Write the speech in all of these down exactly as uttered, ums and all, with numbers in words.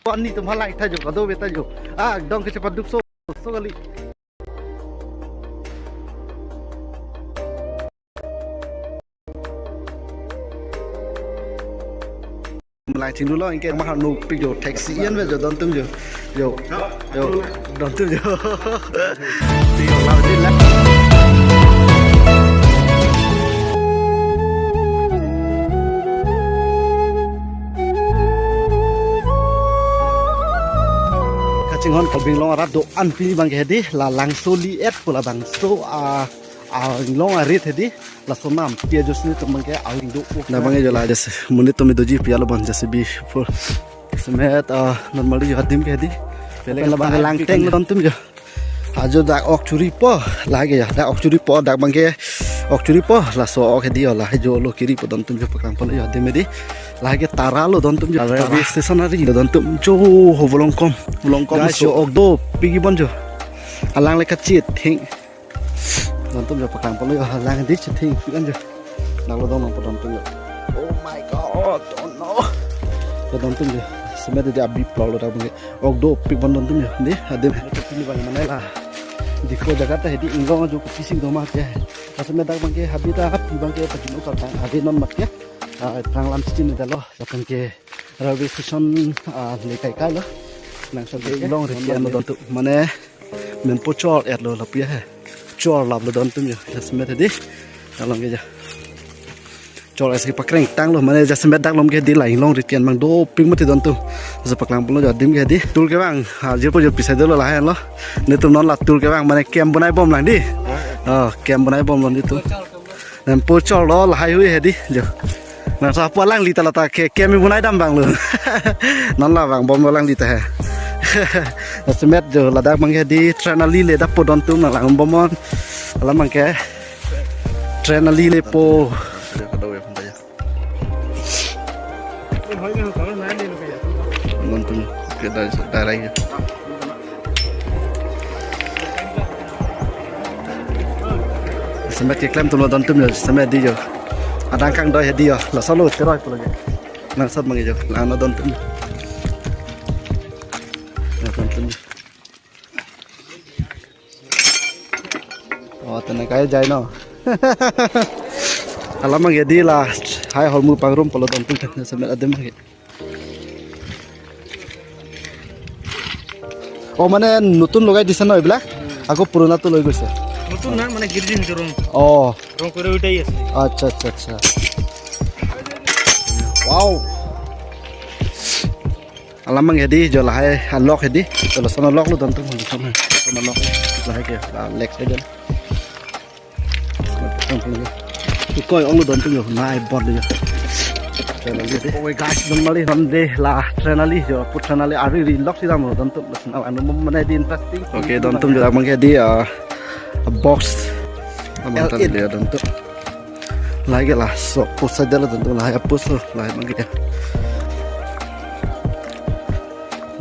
Ani tum halang thajo, kadokave thajo. Ah, dong kechepaduk so, so kali. Lang chinglu lo, anke mahar nukpik jo, taxi ian ve jo, dontum jo. Jo, jo, dontum jo. Ti jo, lang di lang. Kachinghon Karbi Anglong arat do-an pini abangke hedi, la Langso li et pu labangso a, a Anglong arit hedi, laso nam P H S ni tum abangke aling do-o. Labangke jo la jase, monit tum doji pi alo abang jase before. Semet, ah, normally jo adim ke hedi. Pele labangke lang teng lo dontum jo. Ajo dak ok churipo, lake ya, dak ok churipo, dak abangke ok churipo, laso ok hedi yo, la jo lo kiripo dontum jo paklang pon jo adim hedi. Lake Tara lo dontum jo, railway station ari lo dontum jo, ho volongkom, volongkom guys, so jo ok dopik bon jo. Alang le kachit thing. Dontum jo paklang pon jo, alang di chit thing, pikan jo. Nang lo dong nang po dontum jo. Oh my God, oh no. Lo dontum jo. Semet di abi plau lo dak abangke. Ok dopik bon dontum jo. Di, adim. Pini abang mane la Diphu jaga ta hedi inglong ajo kopisi do ma ke. Laso me dak abangke habi ta habi abangke pajin utar tang ave non mat ke. Ah, tang lam sitini dalo. Lapen ke railway station, ah, le kai kai lo. Nang so ke inglong riti ano dontum. Mane menpo chor et lo lapu ya he. Chor lap lo dontum jo. Jasemet hedi. Along ke ja. Chor esi pakreng tang lo, mane jasemet dak lom ke hedi la inglong riti an abang dopik mati dontum. Jasemet paklang pon lo jo adim ke hedi. Tour kevang, ha, jirpo jo pisai dolo lahen lo. Netum non la tour kevang, mane camp bonai bom lang di. Oh, camp bonai bom lo netum. Menpo chor lo lahai hui hedi jo. Nang sa pu alangli ta la ta ke camp bonai dam abang lo. Non la vang bom lo alangli ta he. Jasemet jo ladak abangke hedi train ali le dapo dontum nang lang bom non. Alam abangke train ali lepo. Dontum ke dari dari. Semet keklem atum lo dontum jo, semet di jo. Adang kangdoi hedi jo, laso lo cheroi pulo ke. Nang sat mangi jo, la no dontum. La dontum. Oh, tene kai jai no. Alam abangke hedi la, hai holmu pangrum pulo dontum, semet adim abangke. Oh, মানে নতুন লগাই দিছে ন এইবিলাক? আকৌ পুৰণাটো লৈ গৈছে? নতুন না, মানে গিৰি দিছে ৰং। অ। ৰং কৰি উঠাই আছে। আচ্ছা, আচ্ছা, আচ্ছা। Wow। Alam abang hedi, jo lahai, ah, lok hedi. Jo lason lok lo dontum, lason lok. Lahai ke, ah, lek saja. Ikoi ong lo dontum jo, nai bor lo jo. Train ali de. Oke guys, non mali non de la train ali jo, pu train ali ari ri lok si dam lo dontum, lason anu mane di interesting. Oke, dontum jo abangke di, ah, box. Abang tadi dia dontum. Lake laso pusai delo dontum, lahai apus lo, lahai abangke.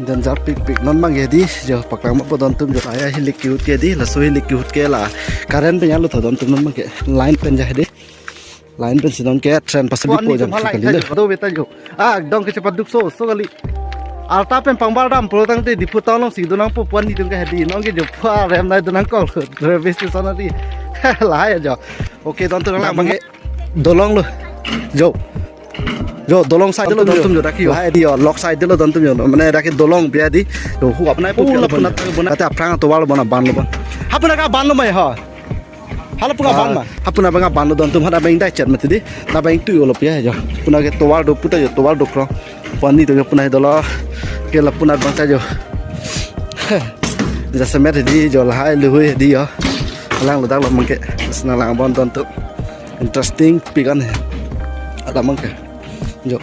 Danger pikpik non abangke di, jo paklang ma po dontum jo, lahai hilik kihut ke di, laso hilik kihut ke la. Current pen ya lo tho dontum non abangke, line pen ja hedi. Line pen si non ke train pasi di po jam kali le. Kadokave ta jo. Ah, dong kechepaduk so, so kali. Arta pen pangbar dam pulo tangte Diphu town along si donang po puan ni dong ke hedi. Non ke jo pua rem nai donang kok lo. Railway station ari. Lahai jo. Oke, dontum lang abangke. Dolong lo. Jo. Jo, dolong side lo dontum jo dak yo. Lahai di yo, lok side lo dontum jo. Mane dak ke dolong biya di. Jo, hu apnai po pula puna tak bona. Kata aphrang tovar lo bona ban lo bon. Hapuna ka ban lo mai ha. Hala puna ban ma. Hapuna abang ban lo dontum, hada abang dai chat mati di. Na abang tu yo lo piya jo. Puna ke tovar do puta jo, tovar do krong. Pani to jo puna dolo. Ke la puna abang ta jo. Jasemet di jo lahai luhui di yo. Lang lo dak lo abangke. Sna lang bon dontum. Interesting pigan he. Ada abangke. Jo.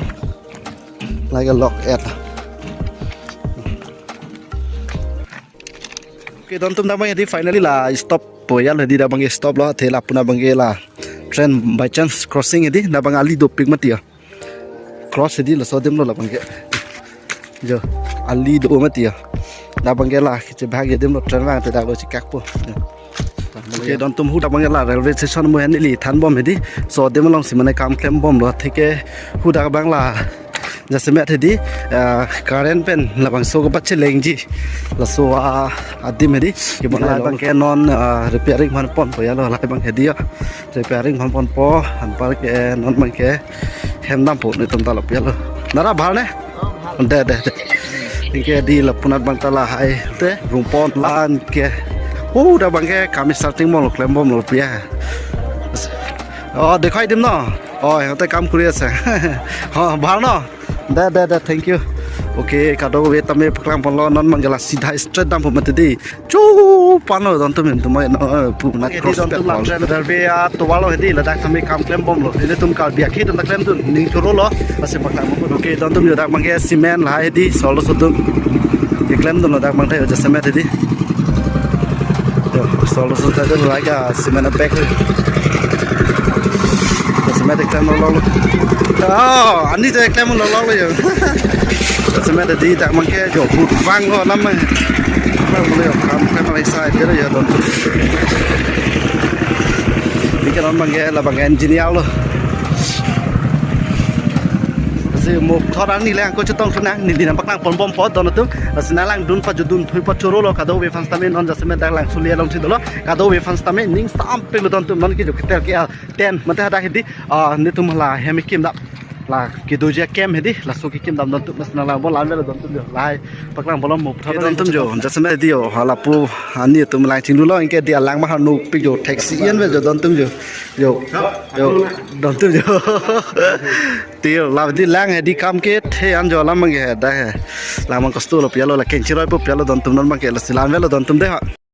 Lake lok et. Oke, dontum dak abang hedi finally la stop po ya lo hedi, dak abangke stop lo, athe la puna abangke la train by chance crossing hedi, dak abang ali dopik mati ya. Cross hedi laso adim lo la abangke. Jo, ali do mati ya. Dak abangke la kechebhag adim lo train vang te dak lo chikak po. Oke, dontum hu dak abangke la railway station mo hen ili than bom hedi. Laso adim along si mane kam klem bom lo, athe ke hu dak abang la Jasemet hedi, ah, current pen labangso kepachelengji. Laso, ah, adim hedi. Kibon lai abang ke non, ah, repairing man ponpo ya lo, lai abang hedi ya. Repairing man ponpo, anpar ke non abang ke hem dampo netum ta lo ya lo. Nara bhal ne? De, de, de. Anke di lapunat abang ta lahai te, rumpon lan ke. Oh, dak abang ke kam starting bomlo, klembomlo ya. Oh, dekhai dim no. Oh, ইহঁতে কাম কৰি আছে। Oh, bhal no? De, de, de, thank you. Okay, kadokave tame paklang ponlo, non abang ke la sidha straight dampo mati di. Chu pano don tum hin tum no, pu na cross pet pon. Railway atovar lo hedi, ladak tame kam klembomlo. Netum Karbi akhei atum ta klemdun, ning choro lo, lasi paklang ponpo. Okay, don tum jo dak abang ke cement lahai hedi, sol so atum. Keklemdunlo dak abang tha jo jasemet hedi. Jo, sol so tha jo lahai ke cement bag. Jasemet keklem lololo. Oh, ani je keklem lololo jo. Jasemet hedi dak abang ke jo, hut vanglo alam abang. Vanglo jo, kam klem alai sai, pero jo don. Anke non abang ke, labang ke engineer lo. Si mo thor ani lang ko chetong thunang, neli nangpaklang ponbompo don atum. Si nanglang dun pajudun thui pachoro lo, kadokave aphan sitame non jasemet dak Langsuli alongsi dolo. Kadokave aphan sitame ning sampik lo don atum, non ke jo keter ke tent mate hadak hedi, ah, netum la hem kekim dam. La kedoji ahem hedi, laso kekim dam don atum, mas nanglang bom, lang avelo don atum jo. Lahai paklang ponlo mo thor don atum jo. Jasemet hedi jo, halapu ani atum lang chinglu lo, anke di alang ma hanu pik jo, taxi yen ve jo don atum jo. Jo, jo, don atum jo. Ti la di lang hedi kam kethe an jo, alam abang ke dak he. Lang abang kosto lo ya lo, la kengchiroi po ya lo don atum, non abang ke lasi lang avelo don atum de ha.